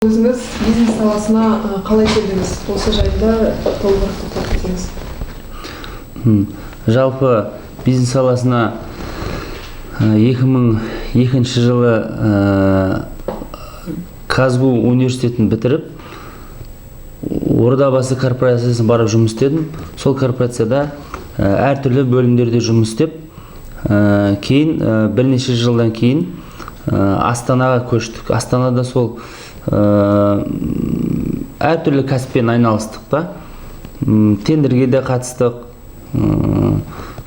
Өзіңіз бизнес саласына қалай келдіңіз? Осы жайында толығырақ тоқталып кетсеңіз. Жалпы бизнес саласына 2002 жылы КазГУ университетін бітіріп, Ордабасы корпорациясына барып жұмыс істедім. Сол корпорацияда әртүрлі бөлімдерде жұмыс істеп, кейін бірнеше жылдан кейін Астанаға көштік. Астанада сол әртүрлі кәсіппен айналыстық та. Тендерге де қатыстық.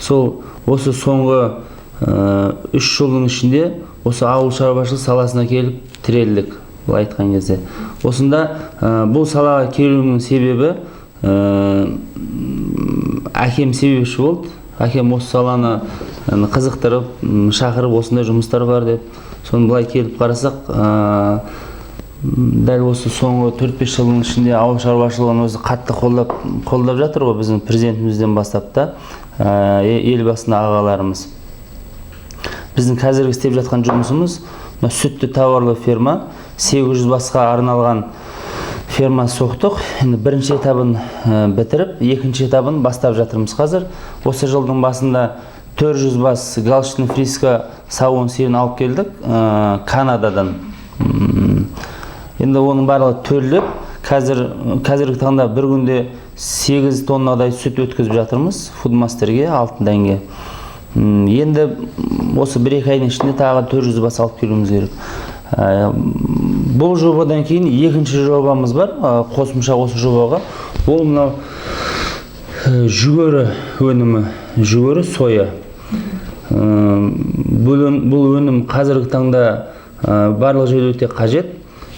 Сол осы соңғы 3 жылдың ішінде осы ауыл шаруашылық саласына келіп тірелдік, былай айтқан кезде. Осында бұл салаға келуімнің себебі әкем себепші болды. Әкем осы саланы қызықтырып, шақырып, осындай жұмыстар бар деп. Соны былай келіп қарасақ, дәл осы соңғы 4-5 жылдың ішінде ауыл шаруашылығын өзі қатты қолдап жатыр ғой, біздің президентімізден бастап та, елбасының ағаларымыз. Біздің қазіргі істеп жатқан жұмысымыз мына сүтті тауарлы ферма, 800 басқа арналған ферма соқтық. Енді бірінші этабын бітіріп, екінші этабын бастап жатырмыз қазір. Осы жылдың басында 400 бас Голштин фриска сауын сиырын алып келдік, Канададан. Енді оның барлығы төлеп, қазіргі таңда бір күнде 8 тоннадай сүт өткізіп жатырмыз Фудмастерге, алтын дәнге. Енді осы бір-екі айдың ішінде тағы 400 бас алып келуіміз керек. Бұл жобадан кейін екінші жобамыз бар, қосымша осы жобаға. Ол мынау жүгері өнімі, жүгері соя. Бұл өнім қазіргі таңда барлық жерде өте қажет.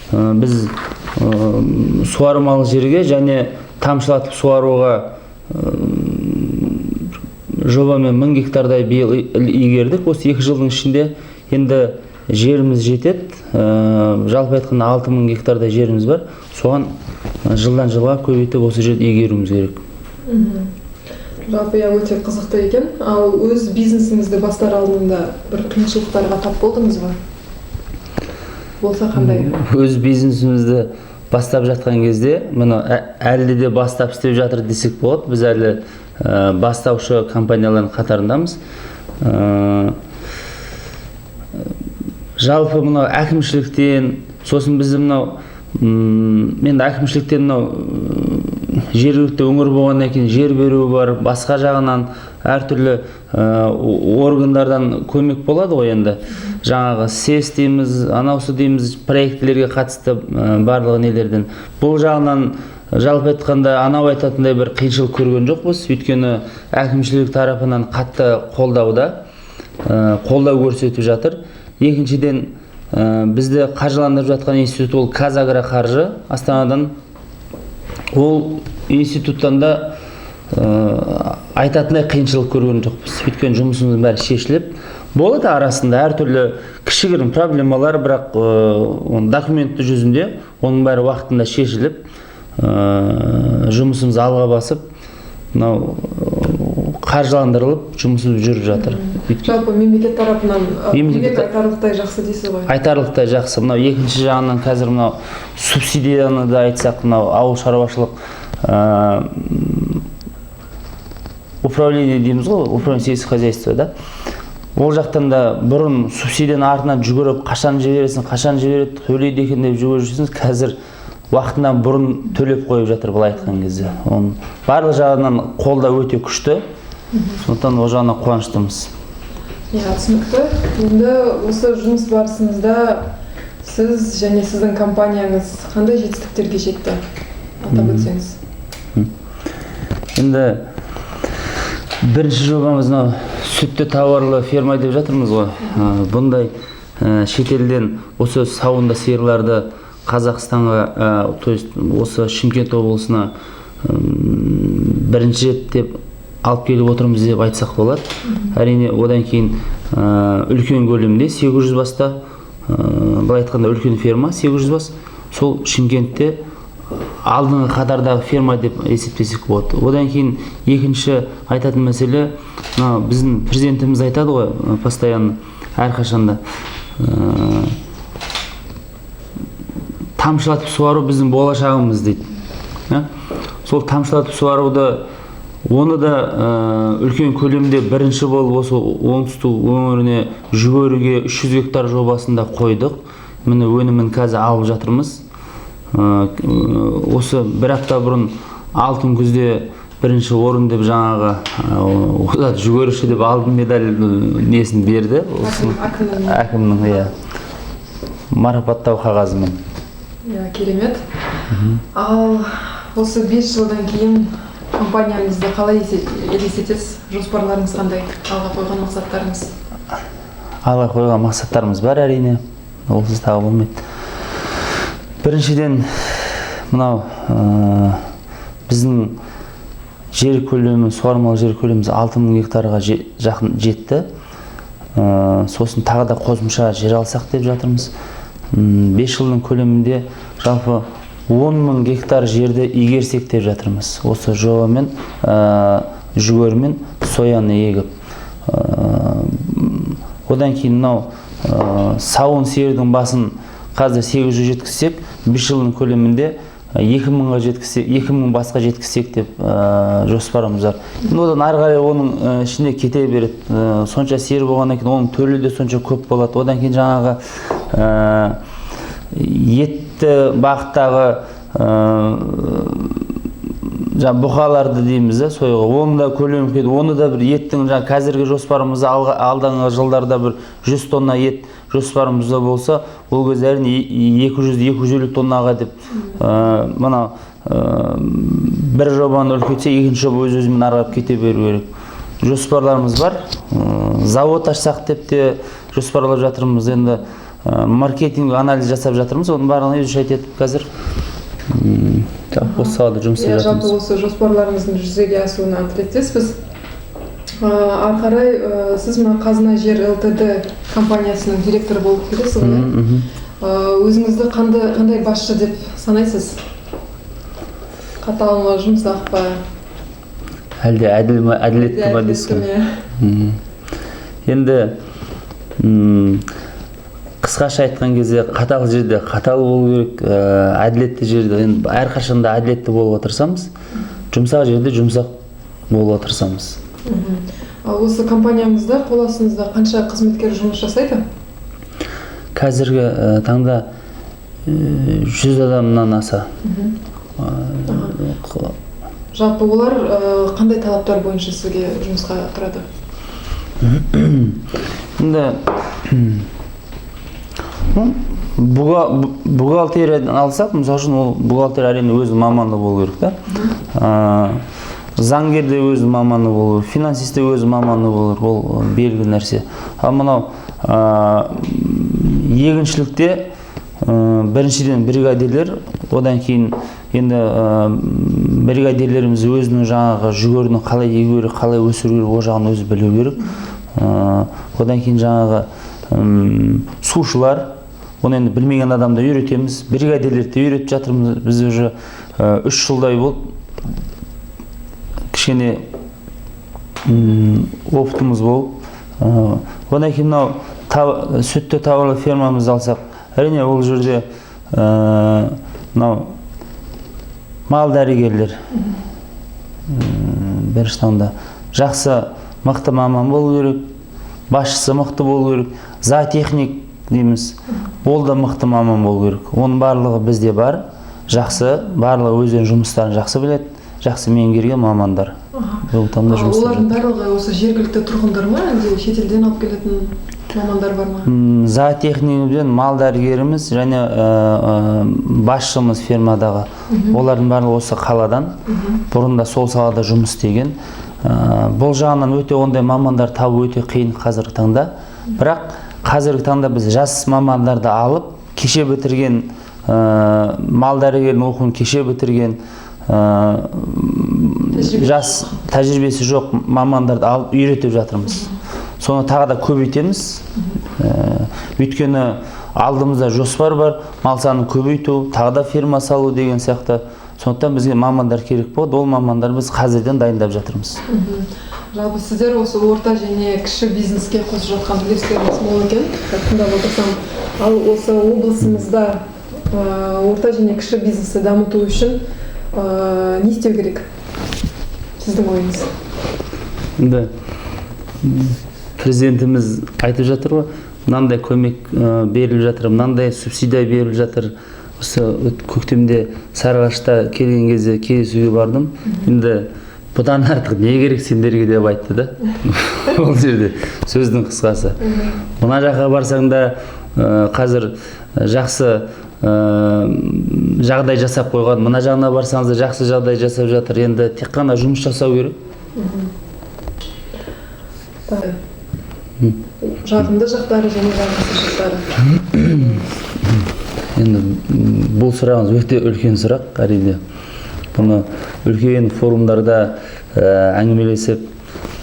Біз суармалы жерге және тамшылатып суаруға жобамен 1000 гектардай биыл игердік. Осы 2 жылдың ішінде енді жеріміз жетеді. Жалпы айтқанда 6000 гектардай жеріміз бар. Соған жылдан жылға көбейтіп осы жерді игеруіміз керек. Жалпы өте қызықты екен. Ал өз бизнесіңізді бастар алдында бір қиыншылықтарға тап болдыңыз ба? Болса қандай? Өз бизнесімізді бастап жатқан кезде, мына әлі де бастап істеп жатыр десек болады. Біз әлі бастаушы компаниялардың қатарындамыз. Жалпы мынау әкімшіліктен, сосын бізді мынау, енді әкімшіліктен мынау, жергілікті өңір болғаннан кейін жер беру бар, басқа жағынан әртүрлі органдардан көмек болады ғой енді. Жаңағы СЭС дейміз, анаусы дейміз, проектілерге қатысты, барлығы нелерден. Бұл жағынан жалпы айтқанда анау айтатындай бір қиыншылық көрген жоқпыз, өйткені әкімшілік тарапынан қатты қолдау көрсетіп жатыр. Екіншіден, бізді қаржыландырып жатқан институт ол Казагроқаржы Астанадан. Ол институттан да айтатындай қиыншылық көрген жоқпыз, өйткені жұмысымыздың бәрі шешіліп болады. Арасында әртүрлі кішігірім проблемалар, бірақ оның документті жүзінде оның бәрі уақытында шешіліп, жұмысымыз алға басып, мынау, қаржыландырылып жұмысымыз жүріп жатыр. Жалпы мемлекет тарапынан, көмек айтарлықтай жақсы дейсіз ғой? Айтарлықтай жақсы. Мынау екінші жағынан қазір мынау субсидияны да айтсақ, мынау ауыл шаруашылық, управление дейміз ғой, управление сельского хозяйства, да? Ол жақтан да бұрын субсидияның артынан жүгіріп, қашан жібересің, қашан жібереді, төлейді екен деп жүгіріп жүрсеңіз, қазір уақытынан бұрын төлеп қойып жатыр, былай айтқан кезде. Оның барлық жағынан қолдау өте күшті. Сондықтан ол жағынан қуаныштымыз. Иә, түсінікті. Енді осы жұмыс барысыңызда сіз және сіздің компанияңыз қандай жетістіктерге жетті? Атап өтсеңіз. Енді бірінші жобамыз мынау сүтті тауарлы ферма деп жатырмыз ғой. Бұндай, шетелден осы сауында сиырларды Қазақстанға, то есть осы Шымкент облысына, бірінші рет деп алып келіп отырмыз деп айтсақ болады. Әрине, одан кейін, үлкен көлемде 800 баста, былай айтқанда үлкен ферма 800 бас, сол Шымкентте алдыңғы қатардағы ферма деп есептесек болады. Одан кейін екінші айтатын мәселе, мына біздің президентіміз айтады ғой, постоянно, әрқашанда, Тамшылатып суару біздің болашағымыз дейді. Сол тамшылатып суаруды, оны да үлкен көлемде бірінші болып осы оңтүстік өңіріне жүгеріге 300 гектар жобасында қойдық. Міне, өнімін қазір алып жатырмыз. Осы бір апта бұрын алтын күзде бірінші орын деп жаңағы озат жүгеріші деп алтын медаль несін берді. Әкімнің. Әкімнің, иә, марапаттау қағазымен. Иә, керемет. Ал осы 5 жылдан кейін компанияңызды қалай елестетесіз? Жоспарларыңыз қандай, алға қойған мақсаттарыңыз? Алға қойған мақсаттарымыз бар, әрине, олсыз тағы болмайды. Біріншіден, мынау біздің жер көлемі, суармалы жер көлеміміз 6000 гектарға жақын жетті. Сосын тағы да қосымша жер алсақ деп жатырмыз. 5 жылдың көлемінде жалпы 10 мың гектар жерді игерсек деп жатырмыз осы жобамен, жүгері мен сояны егіп. Одан кейін мынау сауын сиырдың басын қазір 800 жеткізсек, 5 жылдың көлемінде 2000-ға жеткізсек, 2000 басқа жеткізсек деп жоспарымыз бар. Енді одан ары қарай оның ішінде кете береді. Сонша сиыр болғаннан кейін оның төлі де сонша көп болады. Одан кейін жаңағы етті бағыттағы жаңа бұқаларды дейміз да, союға, оның да көлемі үлкен. Оны да бір еттің жаңа қазіргі жоспарымызда алдыңғы жылдарда бір 100 тонна ет жоспарымызда болса, ол кезде әрине 200-250 тоннаға деп мына бір жобаны үлкейтсе, екінші жоба өз өзімен ары қарап кете беру керек. Жоспарларымыз бар. Завод ашсақ деп те жоспарлап жатырмыз. Енді маркетинг анализ жасап жатырмыз. Оның барлығын изучать етіп, қазір жалпы осы салада жұмыс істеп Иә, жалпы жатырмыз. осы жоспарларыңыздың жүзеге асуына тілектеспіз. Ары қарай сіз мына Қазына Жер ЛТД компаниясының директоры болып келесіз ғой, иә? Мхм. Өзіңізді қандай басшы деп санайсыз? Қатал ма, жұмсақ па? Әлде әділ ма, әділетті ма дейсіз Әділетті ғой? ме? Енді қысқаша айтқан кезде, қатал жерде қатал болу керек, әділетті жерде енді әрқашанда әділетті болуға тырысамыз, жұмсақ жерде жұмсақ болуға тырысамыз. Ал осы компаниямызда, қол астыңызда қанша қызметкер жұмыс жасайды? Қазіргі таңда 100 адамнан аса. Жалпы олар қандай талаптар бойынша сізге жұмысқа тұрады? Енді ну, бухгалтериядан алсақ, мысалы үшін, ол бухгалтер, әрине, өзінің маманы болу керек та. Заңгер де өзінің маманы болу керек, финансист те өзінің маманы болу керек, ол белгілі нәрсе. Ал мынау егіншілікте біріншіден бригадирлер, одан кейін енді бригадирлеріміз өзінің жаңағы жүгеріні қалай егу керек, қалай өсіру керек, ол жағын өзі білу керек. Одан кейін жаңағы сушылар, оны енді білмеген адамды үйретеміз, бригадирлерді де үйретіп жатырмыз. Біз уже 3 жылдай болды, кішкене опытымыз болып. Одан кейін мынау сүтті тауарлы фермамызды алсақ, әрине, ол жерде мынау мал дәрігерлер, бірінші таңда жақсы, мықты маман болу керек, басшысы мықты болу керек, зоотехник дейміз, ол да мықты маман болу керек. Оның барлығы бізде бар, жақсы, барлығы өздерінің жұмыстарын жақсы біледі, жақсы меңгерген мамандар бұл таңда А жұмыс істеп олардың жатыр. барлығы осы жергілікті тұрғындар ма, әлде шетелден алып келетін мамандар бар ма? Зоотехнигіміз, мал дәрігеріміз және басшымыз фермадағы, олардың барлығы осы қаладан, бұрын да сол салада жұмыс істеген. Бұл жағынан өте ондай мамандар табу өте қиын қазіргі таңда. Бірақ қазіргі таңда біз жас мамандарды алып, кеше бітірген, мал дәрігерінің оқуын кеше бітірген, Тәжірибесі жас, тәжірибесі жоқ мамандарды алып үйретіп жатырмыз. Соны тағы да көбейтеміз. Өйткені алдымызда жоспар бар: мал санын көбейту, тағы да ферма салу деген сияқты. Сондықтан бізге мамандар керек болады. Ол мамандар біз қазірден дайындап жатырмыз. Жалпы сіздер осы орта және кіші бизнеске қосып жатқан үлестеріңіз мол екен, тыңдап отырсам. Ал осы облысымызда Орта және кіші бизнесті дамыту үшін не істеу керек, сіздің ойыңыз? Енді президентіміз айтып жатыр ғой, мынандай көмек беріліп жатыр, мынандай субсидия беріліп жатыр. Осы көктемде Сарыағашта келген кезде кездесуге бардым. Енді бұдан артық не керек сендерге деп айтты да. Ол жерде сөздің қысқасы. Мына жаққа барсаң да, қазір жақсы жағдай жасап қойған, мына жағына барсаңыз да жақсы жағдай жасап жатыр. Енді тек қана жұмыс жасау керек. Жағымды жақтары және жағымсыз жақтары. Енді бұл сұрағыңыз өте үлкен сұрақ, әрине. Бұны үлкен форумдарда әңгімелесіп,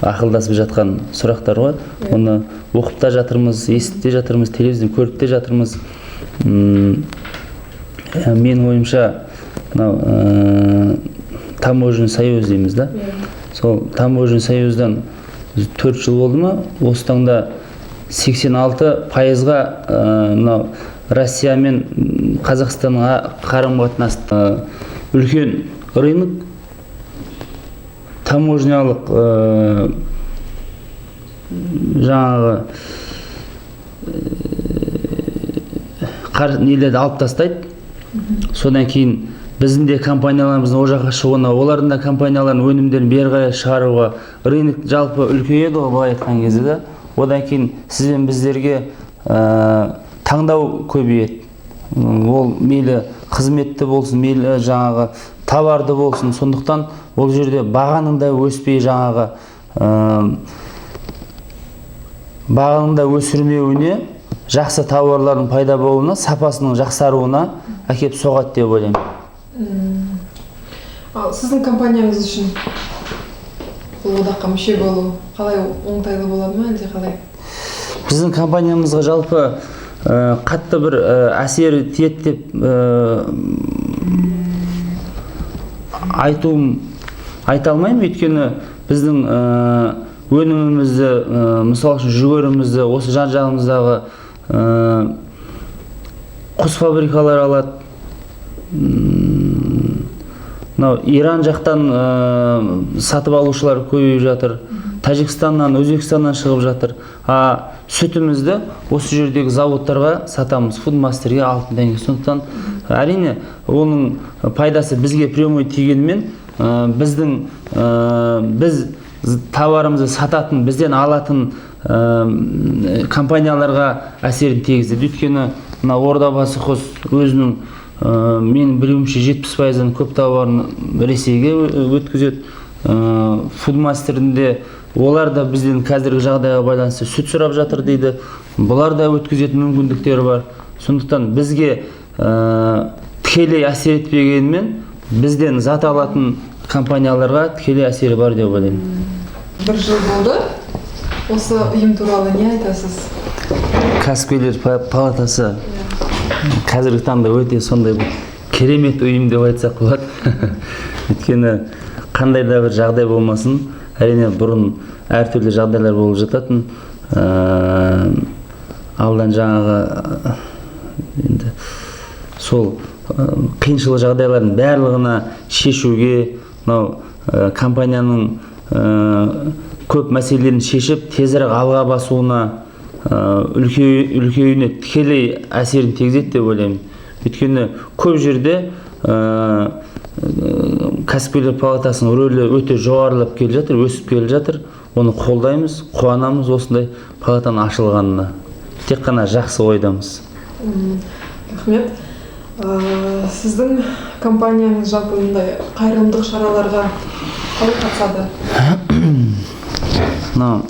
ақылдасып жатқан сұрақтар ғой. Оны оқып та жатырмыз, естіп те жатырмыз, телевизордан көріп те жатырмыз. Менің ойымша, мынау таможенный союз дейміз да. Сол таможенный союздан 4 жыл болды ма, осы таңда 86%-ға мынау Россия мен Қазақстанға қарым-қатынас үлкен рынок, таможнялық жаңағы нелерді алып тастайды. Содан кейін біздің де компанияларымыздың ол жаққа шығуына, олардың да компанияларының өнімдерін бері қарай шығаруға рынок жалпы үлкейеді ғой, былай айтқан кезде да. Одан кейін сіз бен біздерге таңдау көбейеді. Ол мейлі қызметті болсын, мейлі жаңағы товарды болсын. Сондықтан ол жерде бағаның да өспей, жаңағы бағаның да өсірмеуіне, жақсы тауарлардың пайда болуына, сапасының жақсаруына әкеп соғады деп ойлаймын. Ал сіздің компанияңыз үшін бұл одаққа мүше болу қалай, оңтайлы болады ма, әлде қалай? Біздің компаниямызға жалпы қатты бір әсері тиеді деп айта алмаймын, өйткені біздің өнімімізді, мысал үшін жүгерімізді осы жан-жағымыздағы құс фабрикалары алады. Мынау Иран жақтан сатып алушылар көбейіп жатыр, Тәжікстаннан, Өзбекстаннан шығып жатыр. А сүтімізді осы жердегі заводтарға сатамыз, Фудмастерге, Алтын дәнге. Сондықтан әрине оның пайдасы бізге прямой тигенімен, біз товарымызды сататын, бізден алатын компанияларға әсерін тигізеді. Өйткені мына Ордабасы құс өзінің, менің білуімше, 70%-дан көп товарын Ресейге өткізеді. Фудмастердің де, олар да бізден қазіргі жағдайға байланысты сүт сұрап жатыр дейді. Бұлар да өткізетін мүмкіндіктері бар. Сондықтан бізге тікелей әсер етпегенімен, бізден зат алатын компанияларға тікелей әсері бар деп ойлаймын. Бір жыл болды. Осы ұйым туралы не айтасыз? Кәсіпкерлер палатасы қазіргі таңда өте сондай бір керемет ұйым деп айтсақ болады. Өйткені қандай да бір жағдай болмасын, әрине бұрын әртүрлі жағдайлар болып жататын. Алдан жаңағы енді сол қиыншылық жағдайлардың барлығына шешуге, мынау компанияның көп мәселелерін шешіп, тезірек алға басуына, үлкеюіне тікелей әсерін тигізеді деп ойлаймын. Өйткені көп жерде кәсіпкерлер палатасының рөлі өте жоғарылап келе жатыр, өсіп келе жатыр. Оны қолдаймыз, қуанамыз осындай палатаның ашылғанына. Тек қана жақсы ойдамыз. Рахмет. Сіздің компанияңыз жалпы мындай қайырымдылық шараларға қалай қатысады? Мынау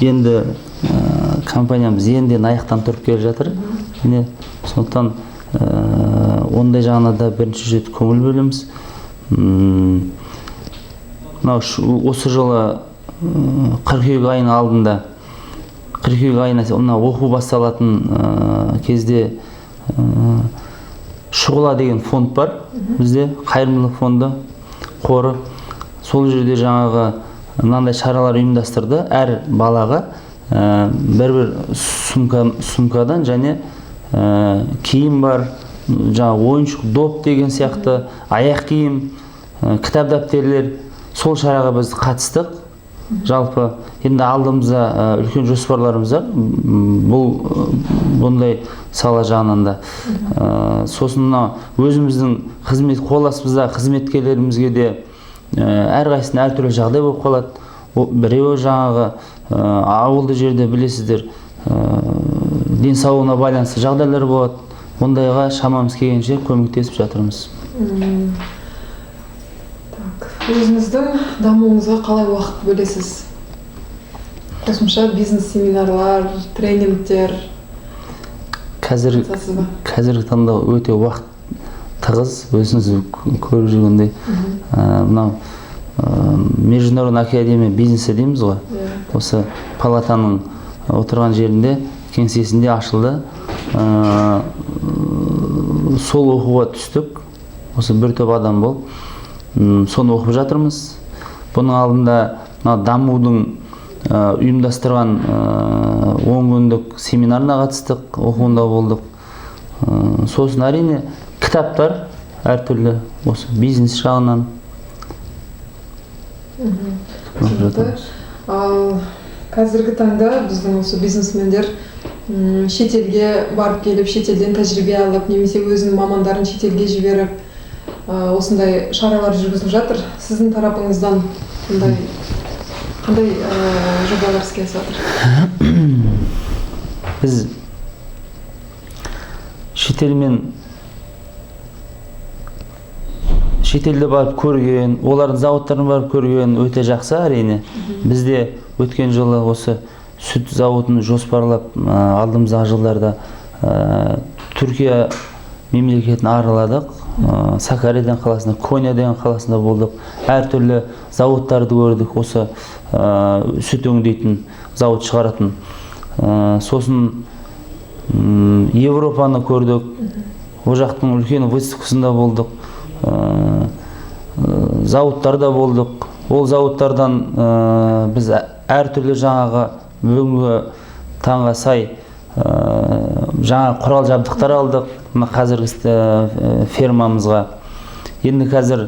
енді компаниямыз енді аяқтан тұрып келе жатыр. Міне, сондықтан ондай жағына да бірінші рет көңіл бөлеміз. Мынау осы жылы қыркүйек айының алдында, қыркүйек айына мына оқу басталатын кезде Шұғыла деген фонд бар бізде, қайырымдылық фонды, қоры. Сол жерде жаңағы мынандай шаралар ұйымдастырды. Әр балаға бір-бір сумкадан және Киім бар, жаңа ойыншық, доп деген сияқты, аяқ киім, кітап, дәптерлер. Сол шараға біз қатыстық. Жалпы енді алдымызда үлкен жоспарларымыз бар. Бұл бұндай сала жағынан да. Сосын мына өзіміздің қызмет қол астымыздағы қызметкерлерімізге де әрқайсысында әртүрлі жағдай болып қалады. Біреуі жаңағы ауылды жерде, білесіздер, денсаулығына байланысты жағдайлар болады. Ондайға шамамыз келгенше көмектесіп жатырмыз. Так, өзіңіздің дамуыңызға қалай уақыт бөлесіз? Қосымша бизнес семинарлар, тренингтер Қазір қатысасыз ба? Қазіргі таңда өте уақыт тығыз, өзіңіз көріп жүргендей. Мынау Международная академия бизнеса дейміз ғой. Осы палатаның отырған жерінде, кеңсесінде ашылды. Сол оқуға түстік. Осы бір топ адам болып, соны оқып жатырмыз. Бұның алдында мына дамудың ұйымдастырған 10 күндік семинарына қатыстық, оқуында болдық. Сосын әрине кітаптар әртүрлі осы бизнес жағынан оқып Түсінікті. жатырмыз. Ал қазіргі таңда біздің осы бизнесмендер шетелге барып келіп, шетелден тәжірибе алып немесе өзінің мамандарын шетелге жіберіп, осындай шаралар жүргізіліп жатыр. Сіздің тарапыңыздан қандай жобалар іске асып жатыр? Біз шетелмен, шетелде барып көрген, олардың зауыттарын барып көрген өте жақсы, әрине. Бізде өткен жылы осы сүт зауытын жоспарлап, алдымыздағы жылдарда Түркия мемлекетін араладық. Сакария деген қаласында, Коня деген қаласында болдық. Әртүрлі зауыттарды көрдік, осы сүт өңдейтін зауыт шығаратын. Сосын Европаны көрдік. Ол жақтың үлкен выставкасында болдық. Зауыттарда болдық. Ол зауыттардан біз әртүрлі жаңағы бүгінгі таңға сай жаңа құрал жабдықтар алдық мына қазіргі фермамызға. Енді қазір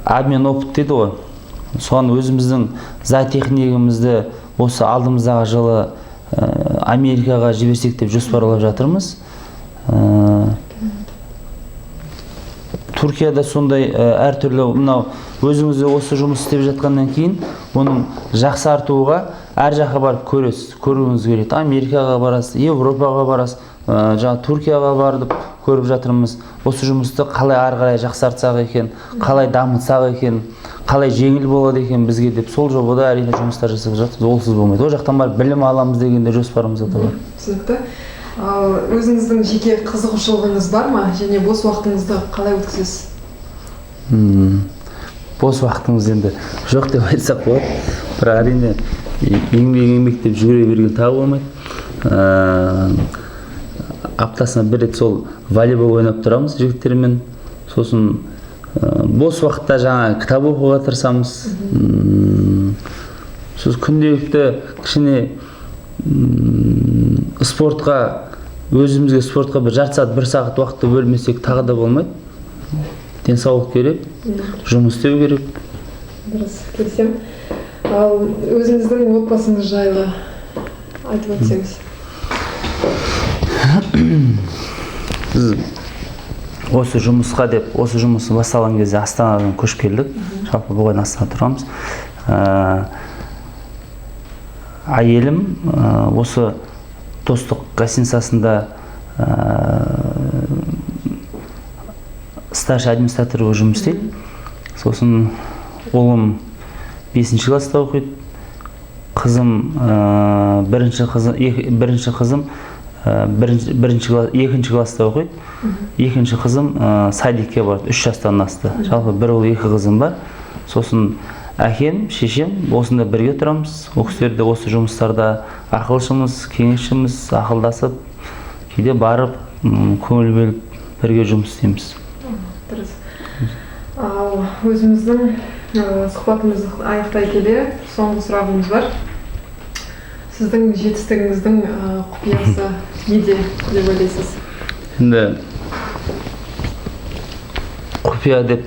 обмен опыт дейді ғой, соған өзіміздің зоотехнигімізді осы алдымыздағы жылы Америкаға жіберсек деп жоспарлап жатырмыз. Түркияда сондай әртүрлі мынау өзіңіз де осы жұмыс істеп жатқаннан кейін оның жақсартуға әр жаққа барып көресіз, көруіңіз келеді. Америкаға барасыз, Европаға барасыз, жаңа Түркияға барып көріп жатырмыз. Осы жұмысты қалай ары қарай жақсартсақ екен, қалай дамытсақ екен, қалай жеңіл болады екен бізге деп, сол жобада әрине жұмыстар жасап жатырмыз. Олсыз болмайды. Ол жақтан барып білім аламыз деген де жоспарымызда да бар. Түсінікті. Ал өзіңіздің жеке қызығушылығыңыз бар ма және бос уақытыңызды қалай өткізесіз? Бос уақытымыз енді жоқ деп айтсақ болады, бірақ әрине еңбек, еңбек деп жүгіре берген тағы болмайды. Аптасына бір рет сол волейбол ойнап тұрамыз жігіттермен. Сосын бос уақытта жаңа кітап оқуға тырысамыз. Сосын күнделікті кішкене спортқа, өзімізге спортқа бір жарты сағат, бір сағат уақытты бөлмесек тағы да болмайды. Денсаулық керек, жұмыс істеу керек. Дұрыс, келісемін. Ал өзіңіздің отбасыңыз жайлы айтып өтсеңіз. Біз осы жұмысқа деп, осы жұмыс басталған кезде Астанадан көшіп келдік. Жалпы бұған Астанада тұрамыз. Әйелім осы Достық гостиницасында старший администратор болып жұмыс істейді. Сосын ұлым бесінші класста оқиды. Қызым, бірінші қызым, бірінші қызым, бірінші класс, екінші класста оқиды. Екінші қызым садикке барды, 3 жастан асты. Жалпы бір ұл, екі қызым бар. Сосын әкем, шешем осында бірге тұрамыз. Ол кісілер де осы жұмыстарда ақылшымыз, кеңесшіміз, ақылдасып, кейде барып, көңіл бөліп бірге жұмыс істейміз. Дұрыс. Ал өзіміздің сұхбатымызды аяқтай келе соңғы сұрағымыз бар. Сіздің Сіздің жетістігіңіздің құпиясы неде деп ойлайсыз? Енді құпия деп,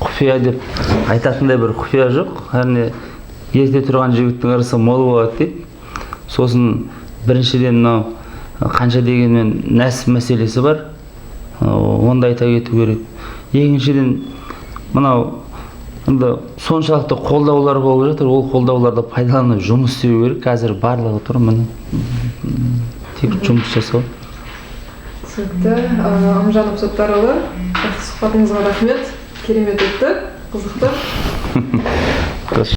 құпия деп айтатындай бір құпия жоқ. Әрине, ерте тұрған жігіттің ырысы мол болады дейді. Сосын біріншіден, мынау қанша дегенмен нәсіп мәселесі бар. Оны да айта кету керек. Екіншіден, мынау енді соншалықты қолдаулар болып жатыр, ол қолдауларды пайдаланып жұмыс істеу керек. Қазір барлығы тұр, міне, тек жұмыс жасау. Түсінікті. Аманжан Әбсаттарұлы, сұхбатыңызға рахмет, керемет өтті, қызықты. Дұрыс.